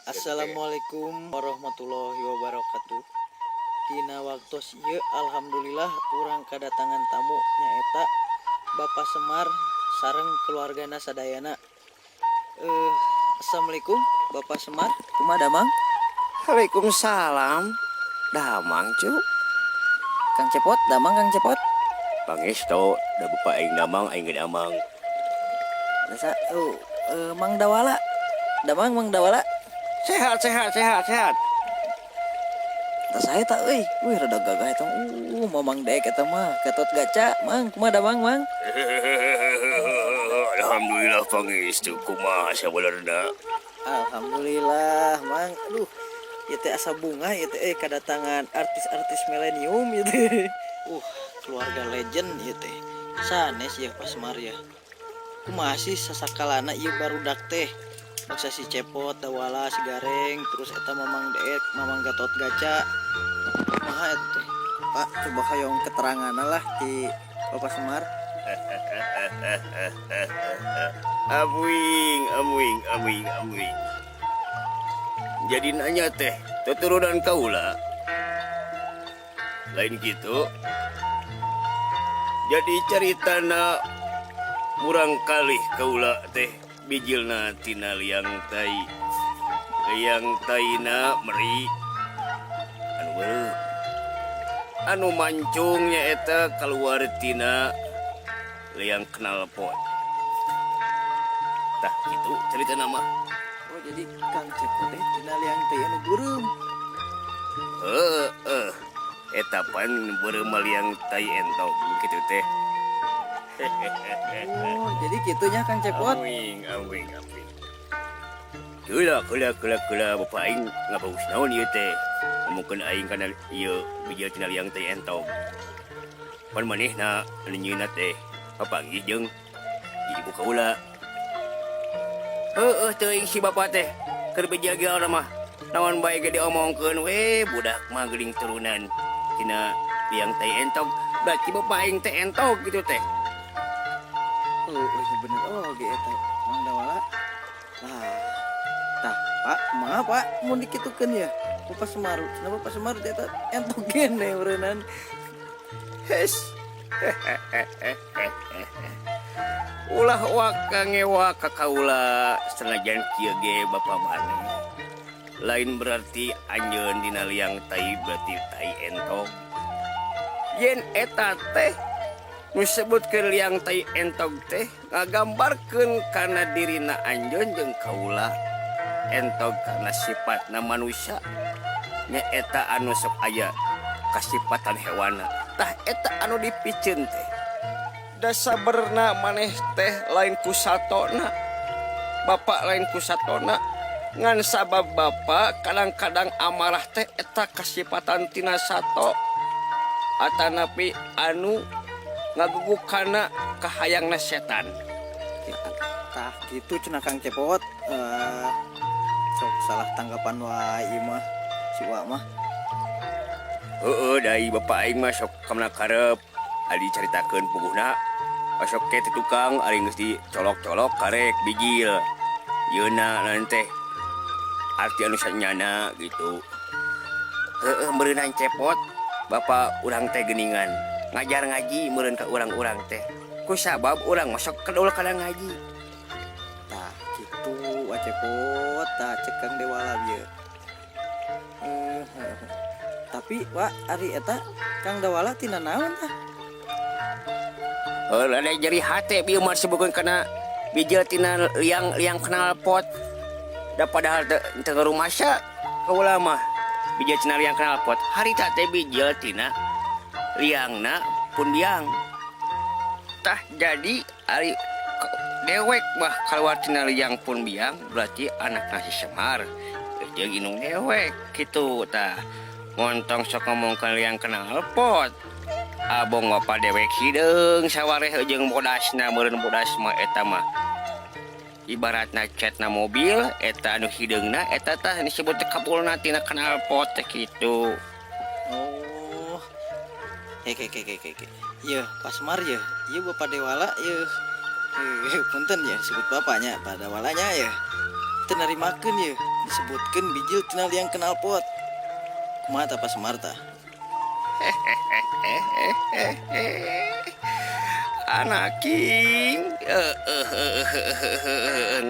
Assalamualaikum warahmatullahi wabarakatuh. Dina waktos ieu alhamdulillah urang kadatangan tamu, nyaeta Bapak Semar sareng keluargana sadayana. Assalamualaikum, Bapak Semar, kumaha damang? Waalaikumsalam. Damang, cu. Kang Cepot, damang, Kang Cepot? Pangesto, da bapak aing damang, aing ge damang. Dasa, oh, Mang Dawala. Damang, Mang Dawala? Sehat, sehat, sehat, sehat. Tah saya tak euy. Wih, rada gagah eta. Mamang Dek eta mah. Gatot Gaca, Mang, kumaha damang, Mang? Alhamdulillah, pangestu, kumaha sabenerna? Alhamdulillah, Mang. Aduh, ieu teh asa bungah ieu teh kadatangan artis-artis milenium ieu teh. Keluarga legend ieu teh. Sanes ya Pak Semar ya. Kumaha sih sasakalana ieu barudak teh? Bangsa si Cepot, Dawala, si Gareng, terus eta Mamang Deek, Mamang Gatot Gaca. Kumaha eta teh? Pak, coba hoyong keterangan lah di Bapak Semar. Amuing, amuing, amuing, amuing. Jadi nanya teh, keturunan kaula. Lain gitu. Jadi caritana murang kalih kaula teh bijilna tina liang tai. Liang taina meri anu beureum. Anu mancung nyaeta keluar tina liang knalpot. Tah gitu cerita nama. Oh, jadi Kang Cepot teh tina liang teh anu beureum. Heeh. Eta pan beureum mah liang tai entog gitu teh. Oh, jadi gitunya, Kang Cepot. Amuing, amuing, amuing. Kula, kula, kula, kula, bapak aing ngabagus naon ieu teh? Ngomongkeun aing kana ieu bijil tina liang tai entog. Pan manehna anu nyieunna teh papanggih jeung ibu kaula. Heueuh teuing si bapak teh keur bijil ge mah. Naon bae ge diomongkeun we, budak mah geuning turunan tina liang tai entog. Berarti bapak aing teh entog gitu teh. Oh, bener, oh ge eta Mang Dawala. Lah, tah Pak, kumaha, Pak, mun dikitukeun ya? Bapak Semaru, kenapa Pak Semaru teh eta entog kene meureunnan? Hes. Ulah waka ngewa ka kaula, senajan kieu ge bapa maneh. Lain berarti anjeun dina liang tai berarti tai entog. Yen eta teh nu disebutkeun liang tai entog teh ngagambarkeun kana dirina anjeun jeung kaula entog karena sifatna manusia, nya eta anu sok aya kasipatan hewana. Tah eta anu dipiceun teh da saberna maneh teh lain ku satona, bapak lain ku satona, ngan sabab bapak kadang-kadang amarah teh eta kasipatan tina sato atanapi anu ngagugu kana kahayangna setan gitu. Tah gitu cenah, Kang Cepot. Eh, sok salah tanggapan wae ieu mah si Wa mah. Heeh, dai bapak aing mah sok kamana karep ari caritakeun puguhna. Sok ke teh tukang ari geus dicolok-colok karek bijil. Yeuna naon teh arti anu sanyana gitu. Heeh, meureunan Cepot, bapak urang teh geuningan ngajar ngaji meureun ka urang-urang teh. Ku sabab urang mah sok kedul kana ngaji. Tah gitu, Wa Cepot, tah cek Kang Dewala bieu. Eh, tapi Wa, ari eta Kang Dawala tina naon tah? Heuh, ada jeri hate bieu mah disebutkeun kana bijil tina liang liang knalpot. Da padahal teu teu ngarumasa kaula mah bijil tina liang knalpot. Harita teh bijil tina liangna pun biang. Tah jadi ari dewek mah keluar tina liang pun biang berarti anakna si Semar jeung indung dewek gitu tah. Montong sok ngomongkeun liang knalpot. Abong bapak dewek hideung sawareh jeung bodasna meureun, bodas mah eta mah ibaratna catna mobil eta anu hideungna eta tah disebut teh kapulna tina knalpot teh kitu. Oh. Ke ke ke ke ke. Iya, Pak Semar ya. Iya, Bapak Dewala ya. Eh, punten ya sebut bapaknya, Pak Dawalanya ya. Teu narimakeun ye disebutkeun bijil tina liang knalpot. Kumaha tah, Pak Semar, tah? Anak king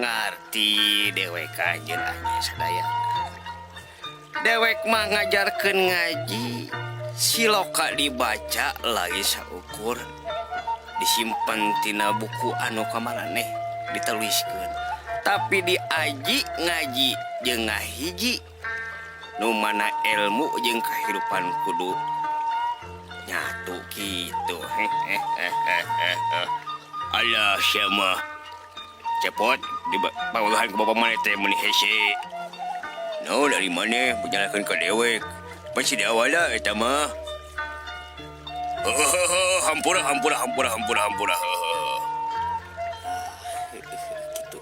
ngarti dewek anjeun anjeun sadaya. Dewek mah ngajarkeun ngaji, siloka dibaca lagi saukur disimpan tina buku anu kamaraneh dituliskeun, tapi diaji ngaji jeung ngahiji nu mana ilmu jeung kehidupan kudu nyatu gitu. Alah, siapa cepot di pawuhan ke bapak mana teh meuni hese no dari mana menjalankan ke dewek pasti di awalnya eta mah. Hampura, hampura, hampura, hampura, hampura. Gitu.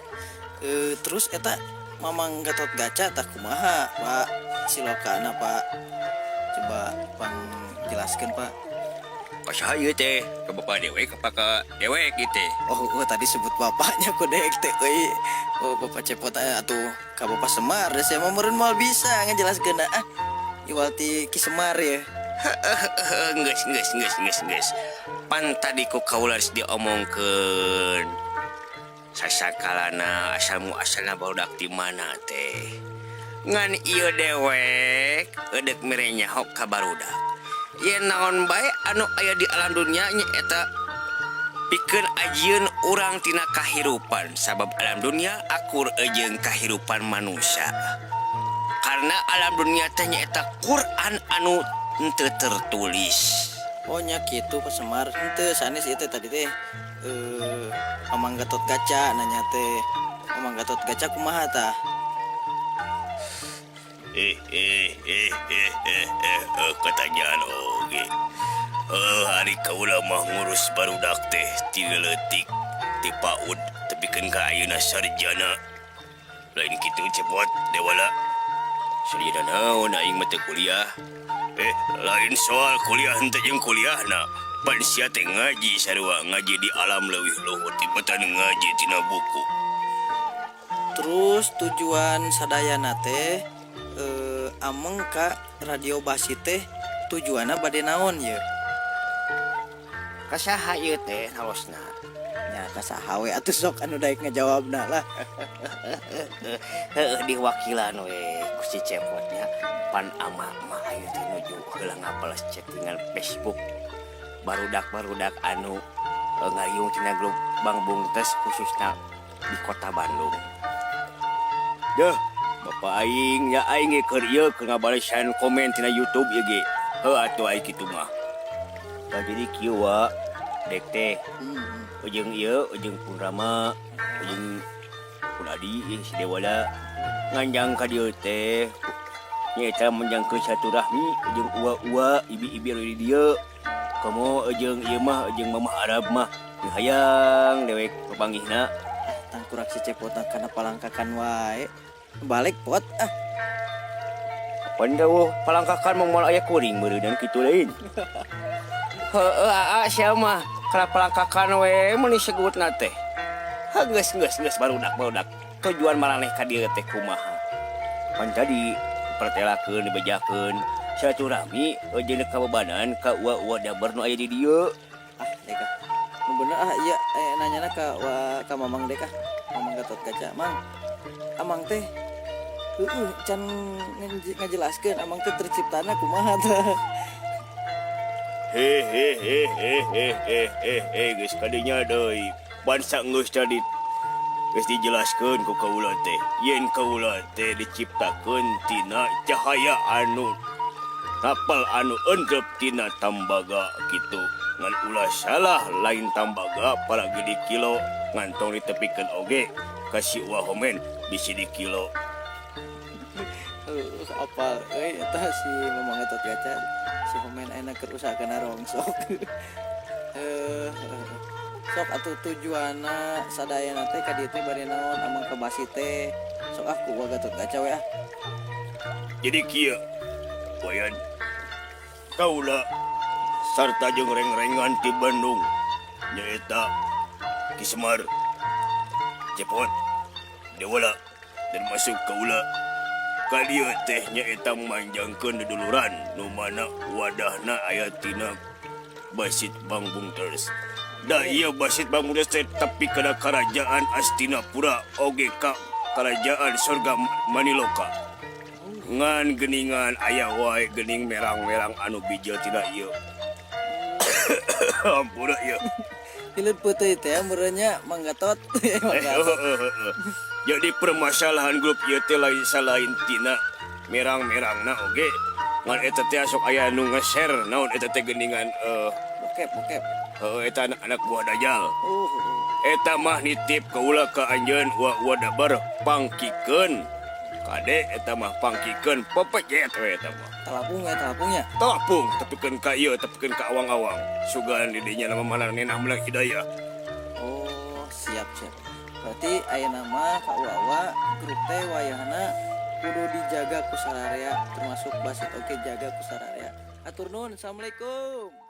Terus eta Mamang Gatot Gaca tah kumaha, Pak, silokana, Pak? Coba pang jelaskan, Pak. Ka saha ieu teh? Ke bapak dewek apa ke dewek gitu? Oh, tadi sebut bapaknya ku dewek teh euy. Oh, Bapak Cepot atuh ka Bapak Semar, saya mah meureun moal bisa ngajelaskeun ah. Iwal ti Ki Semar ya. Geus, geus, geus, geus, geus. Pan tadi ku kaula geus diomongkeun. Sasakalana asal muasalna barudak di mana teh. Ngan ieu dewek edek mere nyaho ka barudak. Yen naon bae anu aya di alam dunia nya eta pikeun ajieun urang tina kahirupan, sabab alam dunia akur jeung kahirupan manusia. Karena alam dunia teh nyaeta Quran anu henteu tertulis. Oh, nya kitu, Pak Semar. Henteu sanes ieu teh tadi teh Mamang Gatot Kaca nanya teh. Mamang Gatot Kaca kumaha tah? Eh eh eh eh eh eh, eh katanyaan oge. Hari kaula mah ngurus barudak teh ti leutik ti PAUD tepikeun ka ayeuna sarjana. Lain kitu, Cepot, Dewala? Sarjana naon, aing mah teu kuliah. Lain soal kuliah henteu jeung kuliahna. Pan sia teh ngaji sarua ngaji di alam leuwih luhur tibatan ngaji tina buku. Terus tujuan sadayana teh ameng ka Radio Basi teh tujuanna bade naon ye? Ka saha ieu teh narosna? Nya ka saha we atuh, sok anu daek ngajawabna lah. Heueuh, diwakilan we ku si Cepotnya. Pan ama mah ayeuna teh nuju heula ngabales chattingan Facebook barudak-barudak anu ngariung tina grup Bang Bungtes, khususnya di kota Bandung. Deh, bapak aing ya, aing ge keur ieu keur ngabalesan komen tina YouTube ieu ge. Heuh atuh aing kitu mah. Tah, jadi kieu wa dek teh. Ujung ieu, ujung pun Rama, ujung pun Adi, ieu si Dewala nganjang ka dieu teh nyaeta menjangkeun silaturahmi jeung uwa-uwa, ibi-ibi anu di dieu. Komo jeung ieu mah jeung Mamah Arab mah hayang dewek papanggihna. Tangkurak si Cepot kana palangkakan wae. Balik, Pot, ah. Pan jauh palangkakan mah moal aya kuring meureunnan kitu lain. Heueuh, aa, sia mah kana palangkakan we meuni segutna teh. Heuh, geus, geus, geus, barudak barudak. Tujuan maraneh ka dieu teh kumaha? Pan tadi pertelakeun, dibejakeun silaturahmi jeung kabebanan ka uwa-uwa daber nu aya di dieu. Ah, deka. Nu bener ah iya nanyana ka wa ka Mamang deka. Mamang Gatot Kaca. Mang, Amang teh heueuh can ngajelaskeun Amang teh terciptana kumaha tah? Hehehehehehehe, geus kadinya deui. Bangsa geus tadi geus dijelaskeun ku kaula teh. Yen kaula teh diciptakeun tina cahaya anu kapal anu endep tina tambaga gitu. Ngan ulah salah, lain tambaga apalagi di kilo, ngantong ditepikeun oge kasih Wa Homen bisi di kilo. Apal euy eta si Mamang Gatot Kaca. Si Homen ayeuna keur usaha kana rongsok. Sok atuh tujuanna sadayana teh ka dieu teh bade naon, Amang ka Basi teh? Sok ah ku Wa Gatot Kaca we ah. Jadi kieu, Wayan, kaula sarta jeung reng-rengan ti Bandung nyaeta Ki Semar, Cepot, Dewala Termasuk kaula ka dieu teh nyaeta manjangkeun duduluran nu mana wadahna aya tina Basit Bangbungters. Da ieu Basit Bangbungters teh tapi kana Karajaan Astinapura oge ka Kerajaan Surga Maniloka. Ngan geningan aya wae gening merang-merang anu bijil tina ieu. Ampura ieu. Hileud peuteui teh meureun nya, Mang Gatot. Mang Gatot. Jadi permasalahan grup ieu teh lain salain tina merang-merangna oge, ngan eta teh sok aya nu nge-share naon eta teh geuningan Bokep, bokep. Heuh, eta anak buah Dajjal. Eta mah nitip kaula ka anjeun wa wadabar pangkikeun. Kade eta mah pangkikeun pepejet we eta mah. Talapung ya, talapungnya. Talapung tepikeun ka ieu, tepikeun ka awang-awang. Sugan di dinya nama maranehna meunang hidayah. Oh, siap, siap. Berarti aya nama Kak Wawa grup teh wayahna kudu dijaga ku sararea, termasuk Basit oge jaga ku sararea. Atur nuhun, assalamualaikum.